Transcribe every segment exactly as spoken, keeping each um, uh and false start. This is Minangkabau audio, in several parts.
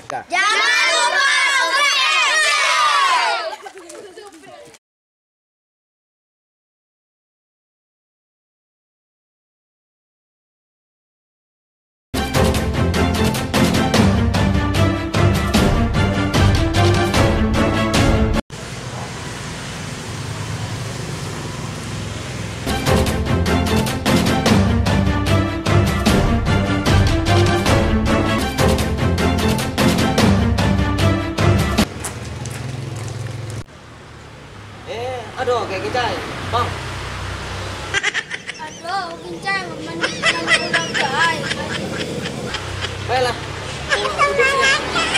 Jangan lupa subscribe. Eh, ado ka kincai, Bang? Ado, kincai, man-, man-, kincai. Baiklah. Duduak siko.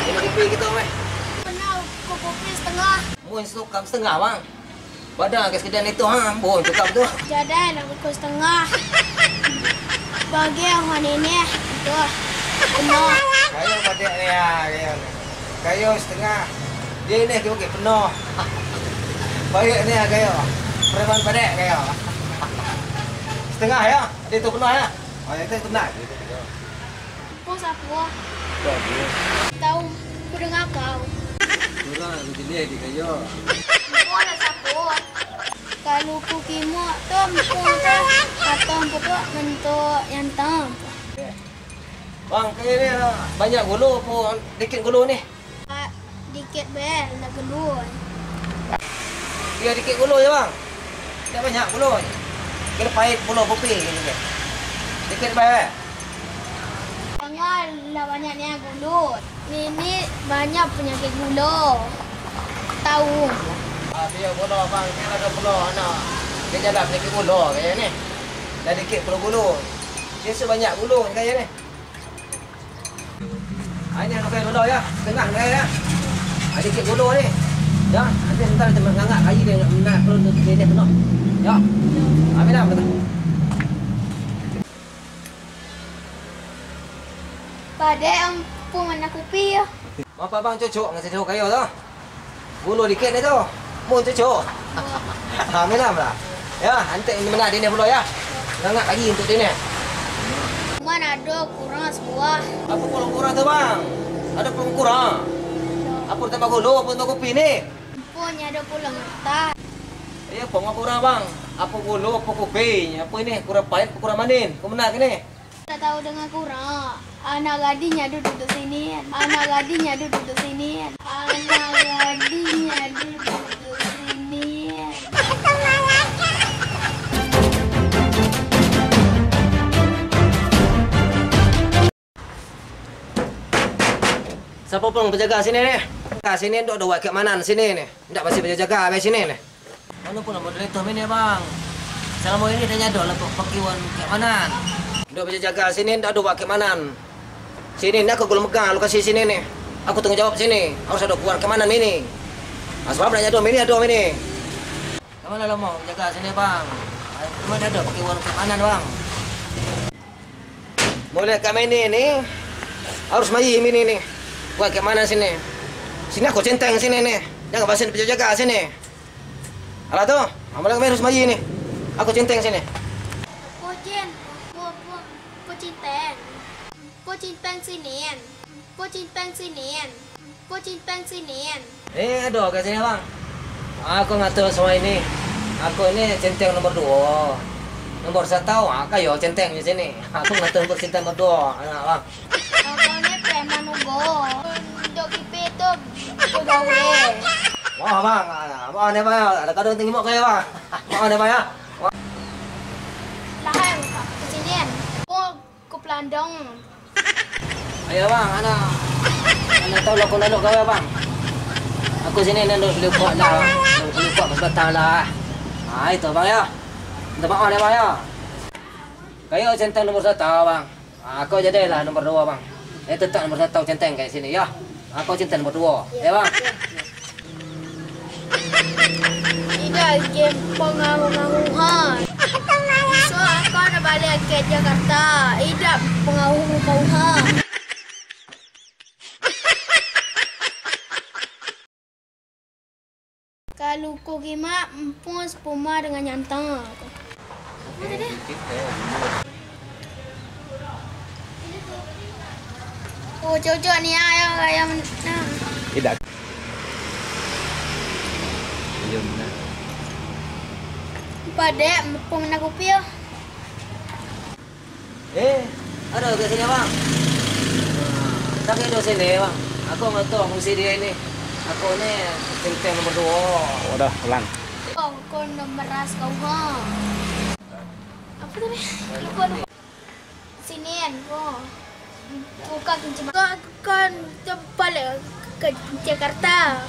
Minum kopi kito, meh. Pernah ko kopi setengah. Mun sukam setengah, Bang. Padahal ka sekedar itu, ha, mun sukam tu. Jadai lah pukul setengah. Bagi yang ini, itu. Penuh. Kayo padek ni, ha, kayo ni. Kayo setengah. Dia ni kira-kira penuh. Baik ni, ha, kayo. Preman padek kayo. Setengah, ya? Ada itu penuh, ya? Oh, itu penuh. Empu sapo? Tahu, ku danga kau. Surang aku jeleh di kayo. Empu lah sapo? Kalu ku kimok tu, empu tu, kato empu tu bentuk yang tam. Bang, kayo ni, ah, banyak gulo apo dikit gulo ni? Ah, dikit be, indak gulo. Iyo, dikit gulo se, Bang. Indak banyak gulo. Kiro pahit pulo kopi kini. Dikit bae. Jangan lah banyak nian gulo. Nini banyak panyakik gulo. Tahu. Ah, iyo pulo, Bang. Kiro ado pulo, anak. Dia jalan panyakik gulo kayo ni. Dah dikit pulo gulo. Biaso banyak gulo kayo ni. Ah, ini anu kayu dulu, ya. Setengah kayu, ya. Ah, dikit dulu ni. Ya, nanti sebentar kita mangangak kayu dia, nak, nak turun tu, dia, dia penuh. Ya. Ambil lah, betul. Padek ampun, mana kupi, ya? Maaf, Bang, cocok ngan sacok kayu tu. Gulo dikit ni tu. Mun cucuk. Ha, minum lah. Ya, antek minum lah dini pulo ya. Ngangak lagi untuk dini. Cuman ado kurang sabuah. Apo pulo kurang tu, Bang? Ado pulo kurang? Apo tambah gulo, apo tambah kopi ni? Ampun, ado pulo mantah. Iyo, apo kurang, Bang? Apo gulo, apo kopi? Apo ini? Kurang pahit, apo kurang manin? Kok mano kini? Ndak tahu dengan kurang. Anak gadinyo duduak di sini. Anak gadinyo duduak di sini. Anak gadinyo duduak di sini. Siapo pun bajaga sini ni? Ka sini, ndak ado wak keamanan sini ni. Ndak masih bajaga abih sini ni. Mano pulo model itu mini, Bang? Salamo ini indak ado lah pakiwan keamanan. Ndak bisa jaga sini, ndak ado wak keamanan. Sini ni aku gulo megang lokasi sini ni. Aku tangguang jawab sini. Harus ado kawan keamanan mini. Ah, sabab ndak ado mini, ado mini. Ka mano lah mau jaga sini, Bang? Cuma ndak ado pakiwan keamanan, Bang. Mulai ka mini ni, harus mayi mini ni. Kawan keamanan sini. Sini aku centeng sini ni. Jangan basing dipajaga sini. Alah tu, amulah kami harus mayi ni. Aku centeng sini. Apo, Jin? Apo, apo, apo centeng? Apo centeng sini? Apo centeng sini? Apo centeng sini? Eh, ado ka sini, Bang. Aku ngatur semua ini. Aku ini centeng nomor duo. Nomor satu, ah, kayo centeng di sini. Aku ngatur nomor centeng nomor duo, anak, Bang. Abang ni preman ugo. Dok kipi tu pegawai. Wah, Bang. Wah, ni, Bang. Ada kadang tinggi mok kayo, Bang. Wah, ni, Bang, ya. Wah. Lahai, Pak. Ke sini, kan? Oh, ku pelandong. Ayo, Bang. Anak. Anak tahu lah, aku nak gawe, Bang. Aku sini nak duduk lupa lah. Lupa sebatang lah. Ah, itu, Bang, ya. Minta maaf, ya, Bang, ya. Kayo centeng nomor satu, Bang. Ah, kau jadilah nomor duo, Bang. Eh, tetap nomor satu centeng kayak sini, ya. Ah, kau centeng nomor duo, ya, Bang. Idak game pengaruh-ngaruhan. Besok aku nak balik ke Jakarta. Idak pengaruh-ngaruhan. Kalu ko gimak, empuang sepuma dengan nyantang ko. Apo tadi? Eh, dikit, eh, dulu. Oh, cocok ni, ayo, ayo. Nah. Tidak. Iya, benar. Padek, mepung nak kopi, yo. Eh, ada kat sini, Bang? Tak ada sini, Bang. Aku nggak tahu fungsi dia ini. Aku ni centeng nomor dua. Udah, pulang. Oh, kau nak meras kau, ha? Apa tadi? Lupa, lupa. Sinian, oh. Buka kunci. Kau kan balik ke Jakarta.